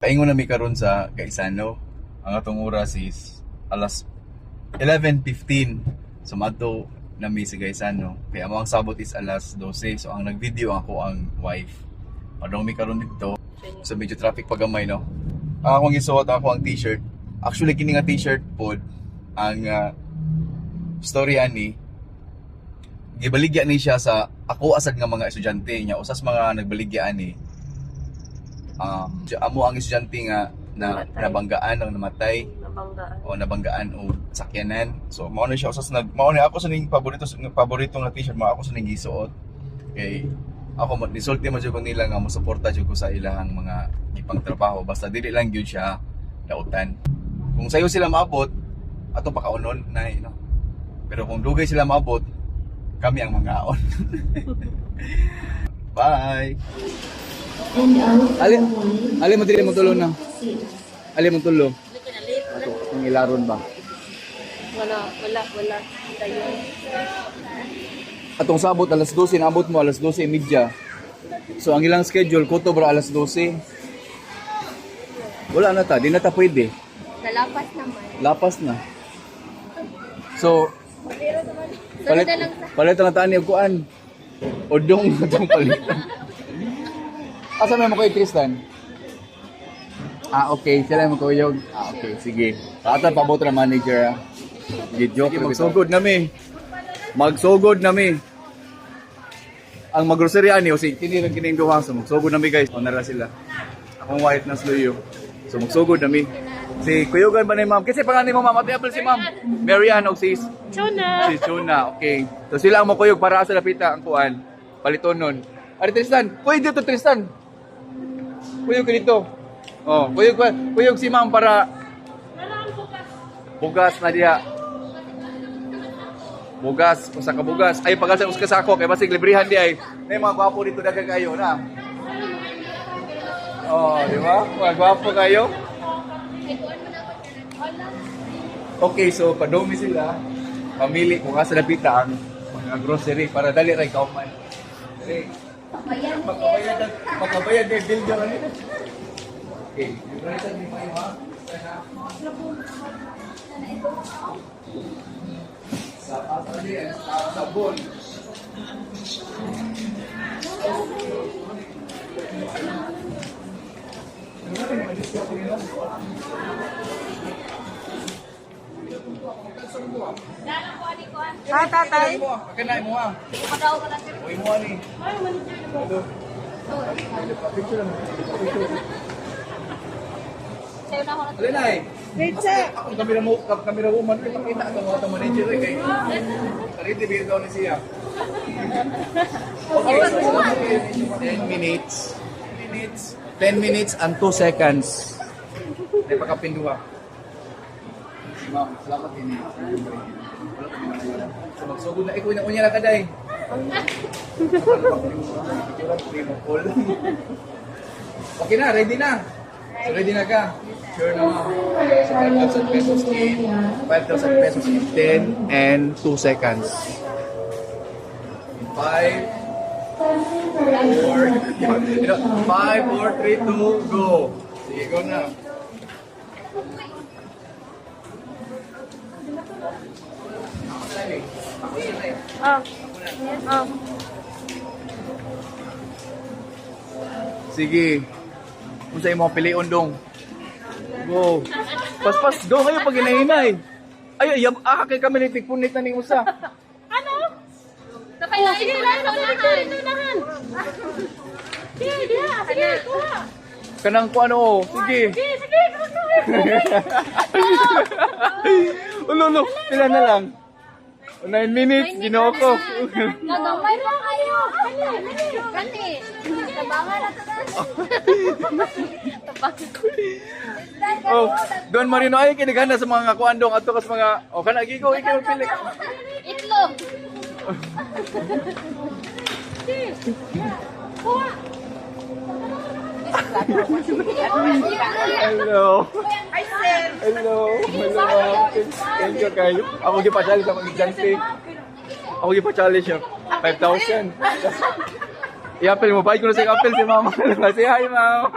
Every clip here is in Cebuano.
Paingon na mi karon sa Gaisano. Ang atong oras is alas 11:15. So maadto na mi sa Gaisano. Kaya mo ang sabot is alas 12. So ang nag-video ako ang wife. Padong mi karon dito. So medyo traffic pa gamay, no. Ang akong gisuot, ako ang t-shirt. Actually, kini nga t-shirt pod ang story ani, gibaligya ni siya sa ako asad nga mga estudyante niya, usas mga nagbaligya ani, amo ang estudyante nga na Namatay. Nabanggaan ang namatay. Nabanggaan. O nabanggaan o sakyanan. So mao na siya usas nag mao na ako sa ning paborito paborito nga t-shirt, mao ako sa ning gisuot kay ako mo nisulti mo jud ko nila nga mosuporta jud ko sa ilahang mga gipang trabaho basta dili lang gyud siya dautan. Kung sayo sila maabot, atong pakaunon na, no? Pero kung dugay sila maabot, kami ang mangaon. Bye. Ali, ali mo dili mo tulo na. Ali mo tulo. Ato kung ilaron ba? Wala, wala, wala. Tayo. Atong sabot alas 12, naabot mo alas 12:30. So ang ilang schedule kutob ra alas 12. Wala na ta, di na ta pwede. Nalapas naman. Lapas na. So, palit, Sunod na lang sa palit na tani og kuan. Odong atong palit. Asa may mo kay Tristan? Ah, okay. Sila mo kuyog. Ah, okay. Sige. Ata pabot ra manager, ah. Sige, joke. Sige, magsugod na mi. Magsugod na mi. Ang maggrocery ani o si kini lang kining duha, so magsugod na mi, guys. O nara sila. Akong white na sluyo. So magsugod na mi. Si Kuyugan ba ni ma'am? Kasi pangalan mo, ma'am, ate Apple si ma'am. Mary Ann og si Chona! Si Chuna, okay. So sila ang makuyog para sa lapita ang kuan. Palitonon. Ari Tristan, kuy dito, Tristan. Kuyog ka dito. Oh, kuyog ka, kuyog si ma'am para bugas na diha. Bugas, usa ka bugas. Ay pagasa usa ka sako kay basig librihan di ay. Nay mga gwapo dito, daghan kayo na. Oh, di ba? Mga gwapo kayo. Okay, so padomi sila. Pamili kung asa lapita ang mga grocery para dali ray kauman. Dali. Makabayad ng bill dyan. Okay, libre ni Mayo ha. Sana. Sa asali ang sabon. Ha, tatay? Akin na mo ha. Uy mo ani. Ito. Picture lang. Picture. Sa'yo na ako na. Alin ay? Wait, sir. Akong kamera mo, kamera woman, ay pakita ang mga manager eh kay. Sarili bigyan daw ni siya. Okay, so 10 minutes. 10 minutes. 10 minutes and 2 seconds. Ay pakapinduha. Si ma'am, salamat ini. So magsugod na ikaw na unya na kaday. Okay na, ready na. So ready na ka? Sure na, ma'am. So 5,000 pesos in 5,000 pesos in 10 and 2 seconds. In 5, 4, 5, 4, 3, 2, go. Sige, go na. Ah. Ah. Sige. Kung sa imong pilion dong. Go. Paspas, go kayo pag hinahinay. Ay, ay, ah, kay kami ni tigpunit na ning usa. Ano? Oh, sige, lain na unahan. Sige, diha. Sige, kuha. Kanang ko ano, oh. Sige. Sige, sige, sige. Ulo, ulo, pila na lang? 9 minutes, ginoo ko. Nagamay pa kayo. Kani, kani. Tabangan na to. Oh, Don Marino ay kinigana sa mga kuan dong ato kas mga oh kana gigo ikaw pili. Itlog. Kuha. Hello. Ay, sir. Hello. Hello, ma'am. Thank you kayo. Ako gipa-challenge sa mga estudyante. Ako gipa-challenge siya. 5,000. I-apple mo. Bayad ko na sa apple si mama. Say hi, ma'am.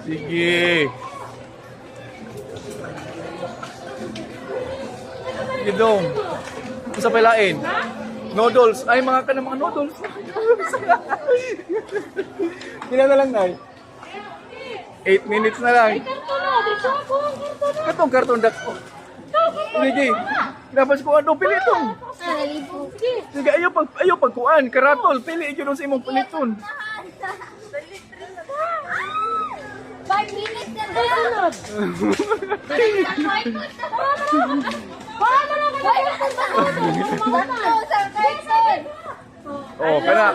Sige. Sige dong. Sa pailain. Noodles. Ay, mga ka ng mga noodles. Pila na lang, Nay? 8 minutes na lang. Karton na, dito ako ang karton na. Katong karton dak. Oh. Sige. Dapat ko ano pili itong. Ah, libo. Sige. Sige, ayaw pagkuan, karatol, pili gyud sa imong paliton. 5 minutes na lang. Oh, kana.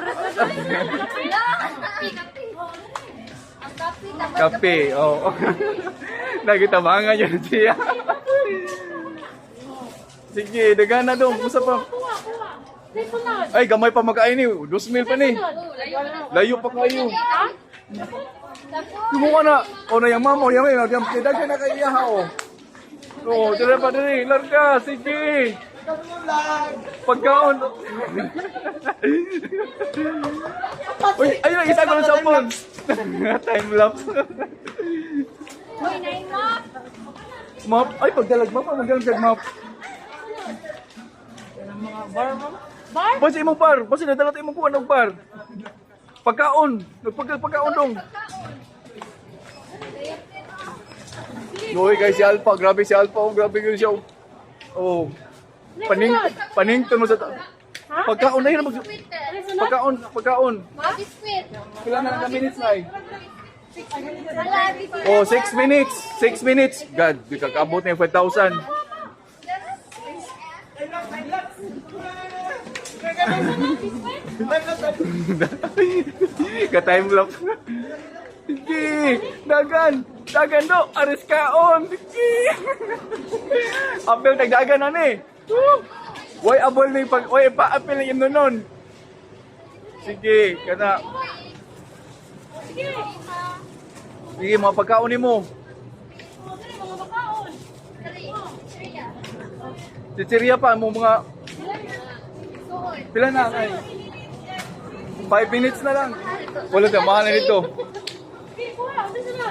Kape, oh. Nagitabangan yun siya. Sige, dagana dong, usa pa. Ay, gamay pa magkain ni. 2,000 pa ni. Layo pa kayo. Kumuha na. O na yung mama, o yung may, yung daghan na kay iya oh. Oh, dili pa dili, larga, sige. Pagkaon. Uy, ayun, isa ko lang sa phone. Time lapse. Map, ay pagdalag map, magdalag kag map. Bar? Basta imong bar, basta nadala ta imong kuan og bar. Pagkaon, nagpagka pagkaon dong. Yoy guys, si Alpha, grabe si Alpha, oh, grabe gyud siya. Oh. Oh. Paning panington mo sa pagkaon na yun mag pagkaon, pagkaon. Pila na lang ka minutes na eh? Oh, 6 minutes. 6 minutes. God, di ka kaabot na yung 5,000. Ka time lapse. Sige, dagan. Dagan do, aris kaon. Sige. Apel tagdagan na ni. Woo! Way abol ni pag way pa apel ni imno nun. Sige, kana. Sige. Sige, mga pagkaon nimo. Mga bakaon. Chichirya pa mo mga pila na kay? 5 minutes na lang. Wala ta mahal na nito. Sige, kuha. Ano sila?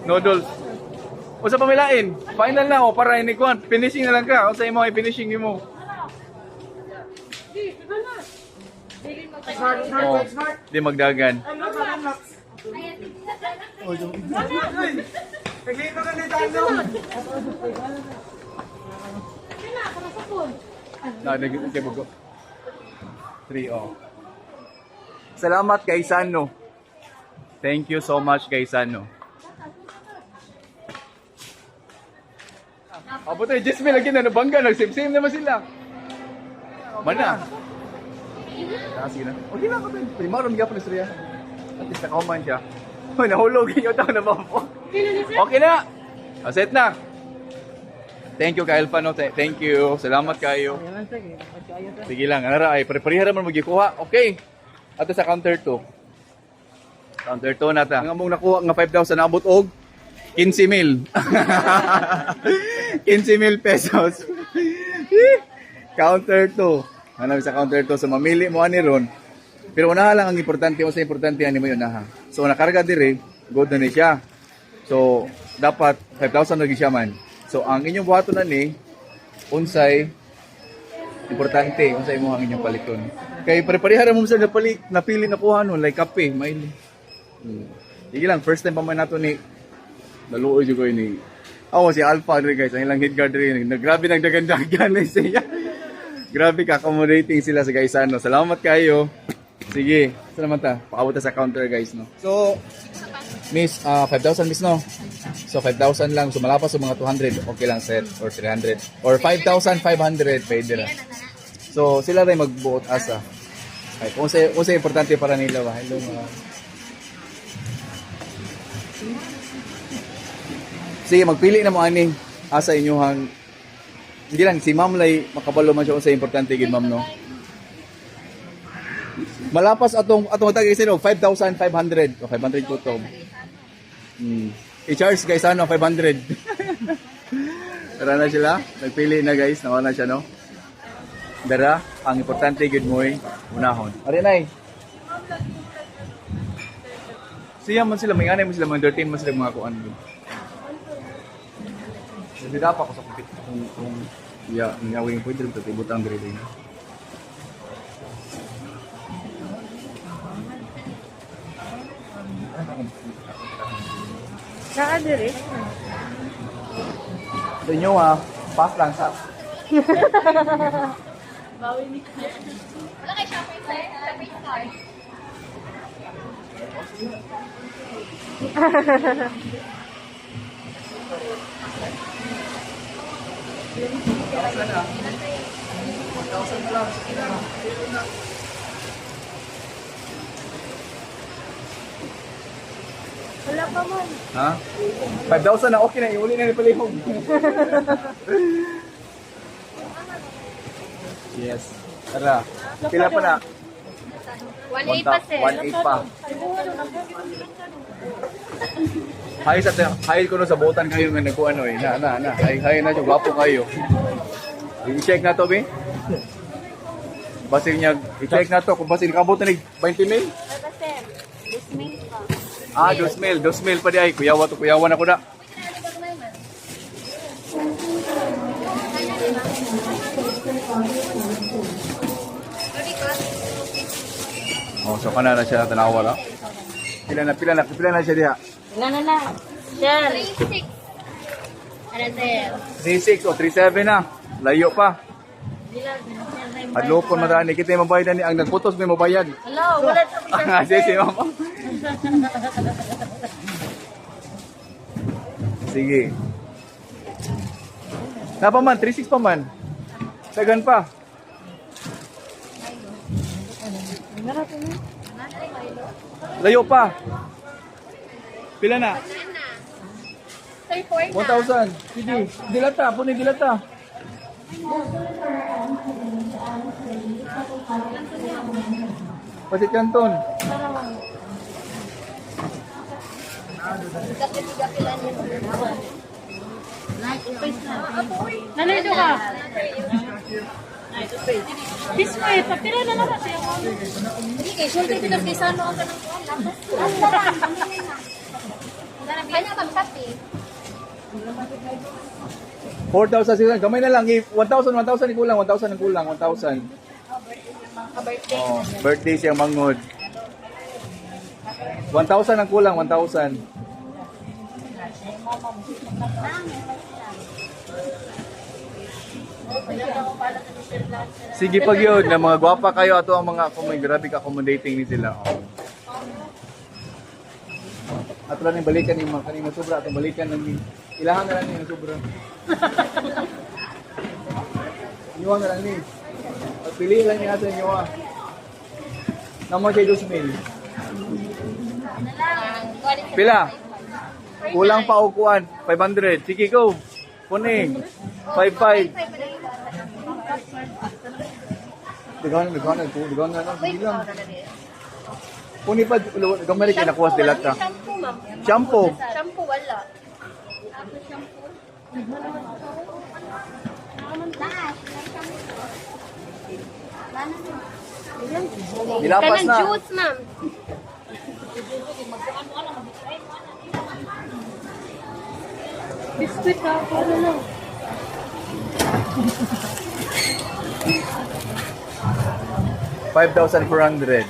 Noodles. O sa pamilain, final na o para ini kuan, finishing na lang ka. O sa imo ay finishing nimo. Sige, iba na. Oh, di magdagan. Sila, para sa phone. Na nag kay bugo. 3 oh. Salamat kay Sano. Thank you so much kay Sano. Abot ay Jismi lagi na nabangga nagsim-sim naman sila. Mana. Ah, sige na. Okay lang ko din. Primaro gyapon ni Surya. At least nakauman siya. Hoy, nahulog yung tao na ba Okay na. Ah, set na. Thank you kay Alpha no. Thank you. Salamat kayo. Sige lang, ara ay prepare man magikuha. Okay. Ato sa counter 2. Counter 2 na ta. Ang among nakuha nga 5,000 naabot og 15 mil. 15 mil pesos. Counter 2. Hanap sa counter 2 so mamili mo ani ron. Pero unaha lang ang importante, o sa importante ani mo yun unaha. So nakarga dire, good na ni siya. So dapat 5,000 na gyud siya man. So ang inyong buhaton na ni unsay importante unsay imong ang inyong paliton. Kay prepareha ra mo sa napali napili na kuha nun like kape, maili. Sige lang, first time pa man nato ni naluoy jud ko ni. Ako si Alpha dre guys, ang ilang head guard dre. Grabe nagdagandagan na siya. Grabe ka accommodating sila sa guys ano. Salamat kayo. Sige, salamat ta. Paabot ta sa counter guys no. So, Miss, 5,000 miss no? So 5,000 lang, so malapas sa mga 200, okay lang set or 300 or 5,500 pwede na. So sila rin magbuot asa. Ay, kung sa importante para nila ba. Hello mga. Sige, magpili na mo ani asa inyuhang hindi lang si ma'am lay makabalo man siya kung sa importante gid ma'am no. Malapas atong atong tag isa no 5,500 o 500 ko to. I-charge guys ano 500. Tara na sila. Nagpili na guys, nawa na siya no. Dara, ang importante gud mo'y unahon. Ari nay. Siya man sila, may anay man sila, mga 13 man sila mga kuan. Hindi pa ako sa kupit kung ya, ngawin ko dito ibutang diri din. Naa dire. Sa inyo ha, pass lang sa. Wala kay shopping sir. Shopping cart. Wala pa man. Ha? 5,000 na, okay na, iuli na ni palihog. Yes. Tara. Pila pa na? 1.8 pa sir. 1.8 pa. Hi sa hi ko no sa butan kayo nga nagkuano eh. Na na na. Hi hi na siya gwapo kayo. I-check na to, be. Basin niya, i-check na to kung basin kabot na ni 20 mil. Wala pa sir. Dismay pa. Ah, 2 mil, 2 mil pa di ay. Kuyawa to, kuyawa na ko na. Oh, so kana na siya tanawa ra. Pila na, pila na, pila na siya diha. Wala na na. Sir. 3.6. Ano sir? 36 o 37 na. Layo pa. Adlokon man ni kita mabayad ni ang nagputos may mabayad. Hello, wala sa Ah, sige, sige, mama. Sige. Napa man, 36 pa man. Sagan pa. Layo pa. Pila na? Sir, 4 na. 1,000. Sige. Dilata. Puno yung dilata. Pasit Canton. Nanay do ka. Biskuit, papira na lang kasi ako. Hindi kay sulti ko kay sano ang kanang kuan lapas. Kanya bang sapi? 4,000. Gamay na lang. 1,000, 1,000 ang kulang. 1,000 ang kulang. 1,000. Oh, birthday siya mangod. 1,000 ang kulang, 1,000. Sige pag yun, na mga gwapa kayo ato ang mga kung may grabe ka accommodating ni sila. Oh. Ato lang yung balikan yung mga kanina sobra, atong balikan lang yung ilahan na lang yung sobra. Iwan na lang ni. Pagpili lang niya sa inyo ah. Namo siya 2,000. Pila? Kulang pa o kuan. 500. Sige, go. Kuning. 55. Daghan, daghan, daghan na lang. Sige lang. Kuni pa, gamay rin nakuha sa dilata. Shampoo, ma'am. Shampoo. Shampoo wala. Shampoo. Nilapas Kanang na. juice, ma'am. Biskuit ka, ano lang. 5,400.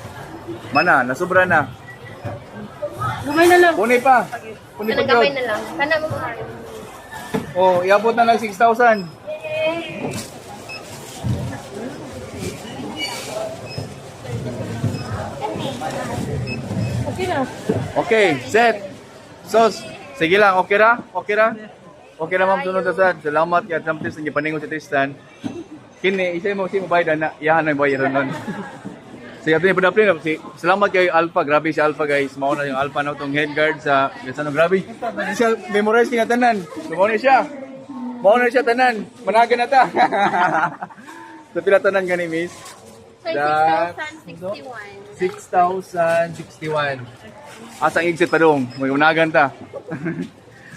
Mana, nasubra na. Gamay na lang. Kuni pa. Kuni pa Kanang gamay jud. na lang. Kanang Oh, iabot na lang 6,000. Okay na. Okay, set. Sos, sige lang, okay ra? Okay ra? Okay ra ma'am tunod sa sad. Salamat kay Trump Tristan gipaningon si Tristan. Kini isa mo si mo bayad na iyahan na yung bayad nun. Sige, ato yung padaplin. Si, salamat kay Alpha. Grabe si Alpha, guys. Mao na yung Alpha na itong head guard sa sa ano, grabe. Siya memorize niya tanan. So, mao na siya. Mao na siya tanan. Managa na ta. So pila tanan gani, miss? So, That's 6,061. 6,061. Asang exit pa dong. May unagan ta.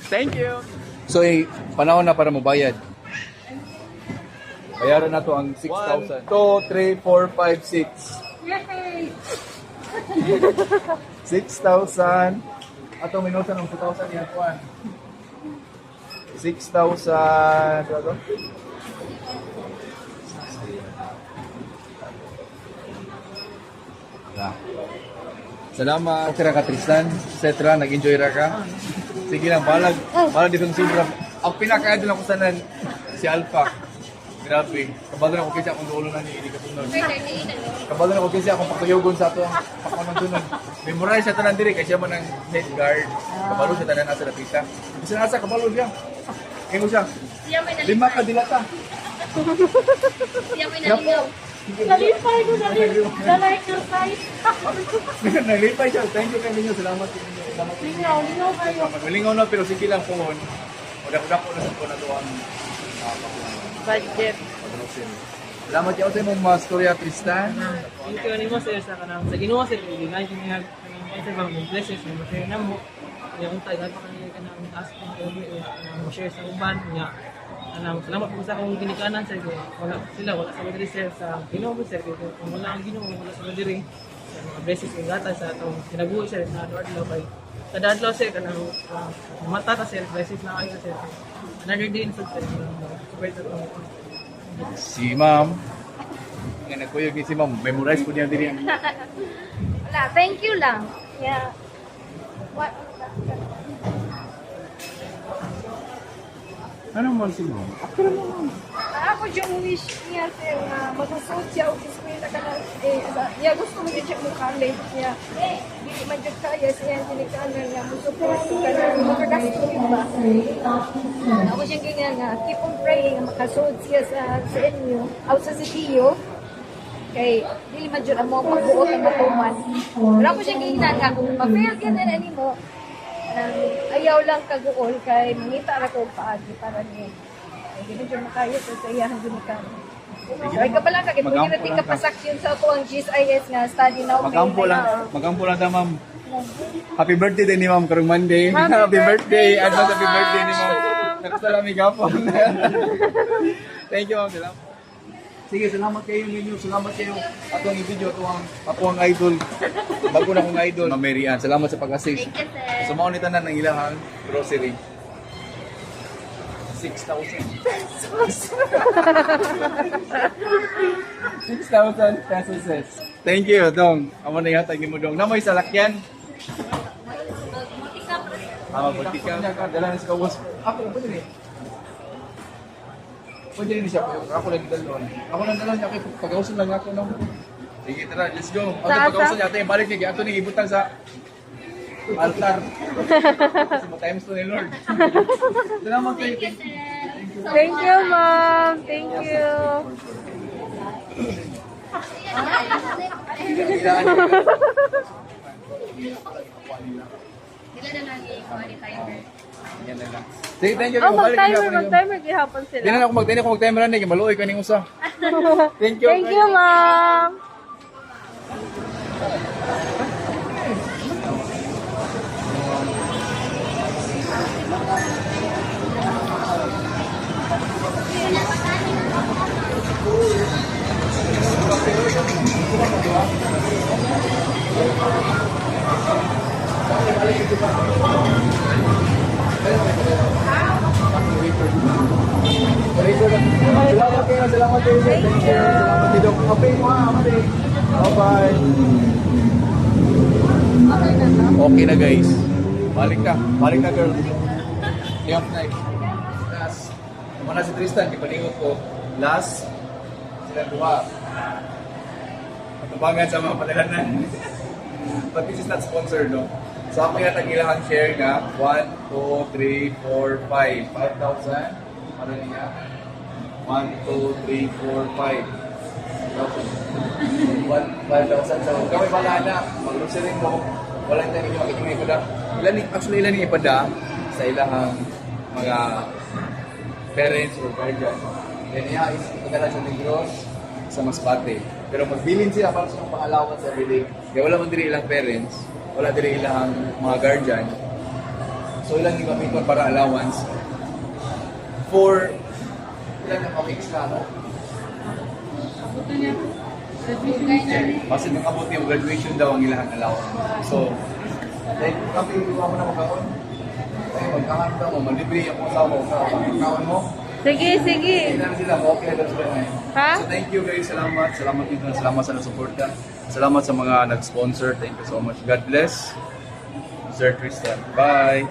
Thank you. So, eh, panahon na para mobayad. Bayaran na to ang 6,000. 2, 3, 4, 5, 6. Yay! 6,000. Ato minuto ng 2,000 yan kuan. 6,000. Diba to? 60. Salamat. Okay ra ka, Tristan. Setra, nag-enjoy ra ka. Sige lang, balag. Balag dito sobra. Ang pinaka-idol ako sanan si Alpha. Grabe. Kabalo na ko kasi akong dulo na ni Ili kasunod. Kabalo na ko kasi akong pagtuyugon sa ato ang pakonontunon. Memorize sa tanan diri kay siya man ang head guard. Kabalo sa tanan asa lapita. Bisan asa kabalo siya. Ingo siya. Siya may Lima ka dilata. Siya may nalingaw. Nalipay ko, nalipay. Nalay-exercise. Nalipay siya. Thank you kay ninyo. Salamat kay ninyo. Salamat kay ninyo. Lingaw, lingaw kayo. Malingaw na pero sige lang pohon. Udak-udak ko na sa po na to ang Budget. pag-grocery. Salamat kayo sa imong mga storya, Tristan. Thank you nimo, sir, sa kanang sa Ginoo, sir, kay ginan niya kanang sir bang blessings mo share namo. Nya unta ingat pa kani kanang task ko kanang mo share sa uban nya. Kanang salamat po sa akong ginikanan, sir, kay wala sila wala sa diri, sir, sa Ginoo po, sir, kay kung wala ang Ginoo wala sa diri sa mga blessings kay gata sa atong kinabuhi, sir, sa adlaw kay kada adlaw, sir, kanang mata ta, sir, blessings na kayo, sir. Another day in sir, support sa atong Si ma'am. Nga nagkuyog ni si ma'am. Memorize po niya diri ang Wala, thank you lang. Yeah. What? Ano man si ma'am? Ako yung wish niya, sir, na masusod siya og eskwela ka na eh, niya gusto mo jud siya mo college niya. Dili man jud kaya siya ginikanan nga mo support ka na makagasto gyud ba. Ako siyang ganyan nga keep on praying nga makasud siya sa inyo aw sa sitiyo kay dili man jud ang mga pagbuot ang matuman. Pero ako siyang giingnan nga kung ma-fail gyud na nimo, kanang ayaw lang kaguol kay mangita ra ko og paagi para ni ay di man jud makayo sa iyang ginikanan. So, ay ka pala ka, kaya pwede Magampo natin lang ka. kapasak yun sa ako ang GSIS nga study now. Magampo lang. Magampo lang ta, ma'am. Happy birthday din ni ma'am karong Monday. Happy Happy birthday. birthday, Advance happy birthday ni ma'am. Nakasalami gapon. Thank you, ma'am. Salamat. Sige, salamat kayo ninyo. Salamat kayo. Atong i-video ato ang ako ang idol. Bago na akong idol. Ma'am Mary Ann, salamat sa pag-assist. Thank you, sir. So mao ni tanan ang ilahang grocery. 6,000 pesos. 6,000 pesos. Thank you, Dong. Amo na yata mo, Dong. Namoy salakyan. Tama, butika. Dala na sa kawas. Ako lang, pwede ni. Pwede rin siya. Ako lang dalon. Ako lang dalon. Ako pag-ausan lang ako. No? Sige, tara. Let's go. Ako Sa- pag-ausan niya. Ate, balik niya. Ato ni ibutang sa altar. Kasi mo times to ni Lord. Salamat kayo. Thank you, sir. So Thank you, ma'am. Thank you. Nila na lang i-kuha ni timer. Yan na lang. Sige, thank you. Oh, Balik na mag-timer, ako ninyo. mag-timer gihapon sila. Di na ako mag-timer, ako mag-timer na. Maluoy ko ning usa. Thank you. Thank you, ma'am. Salamat kayo, salamat kayo. Thank you. Salamat dito. Kape mo ha, amate. Bye-bye. Okay na, guys. Balik na. Balik na, girl. Day of night. Last. Muna si Tristan, ipalingot ko. Last. Sila duha. Patubangan sa mga padalanan. But this is not sponsored, no? So ako yata ang ilahang share nga. 1, 2, 3, 4, 5. 5,000. Para niya. 1, 2, 3, 4, 5. 5,000. So, kami bala na. Mag-grocery mo. Wala na ninyo makikita yung ipada. Ilan, actually, ilan yung ipada sa ilahang mga parents or guardian. Then niya is ipadala sa Negros, sa Masbate. Pero magbilin sila para sa mga pang-allowance everyday. Kaya wala man diri ilang parents, wala diri ilang mga guardian. So ilang gamiton para allowance for ilan na ka-weeks na, no? Kasi nakabot yung graduation daw ang ilahang allowance. So, like, kape, ikaw mo na magkaon. Ay, magkaon ka mo, malibre ako sa mo, magkaon mo. Sige, sige. Hindi na sila, okay lang sila ngayon. Ha? So thank you guys, salamat. Salamat dito, salamat sa nasuporta. Salamat sa mga nag-sponsor. Thank you so much. God bless. Sir Tristan. Bye.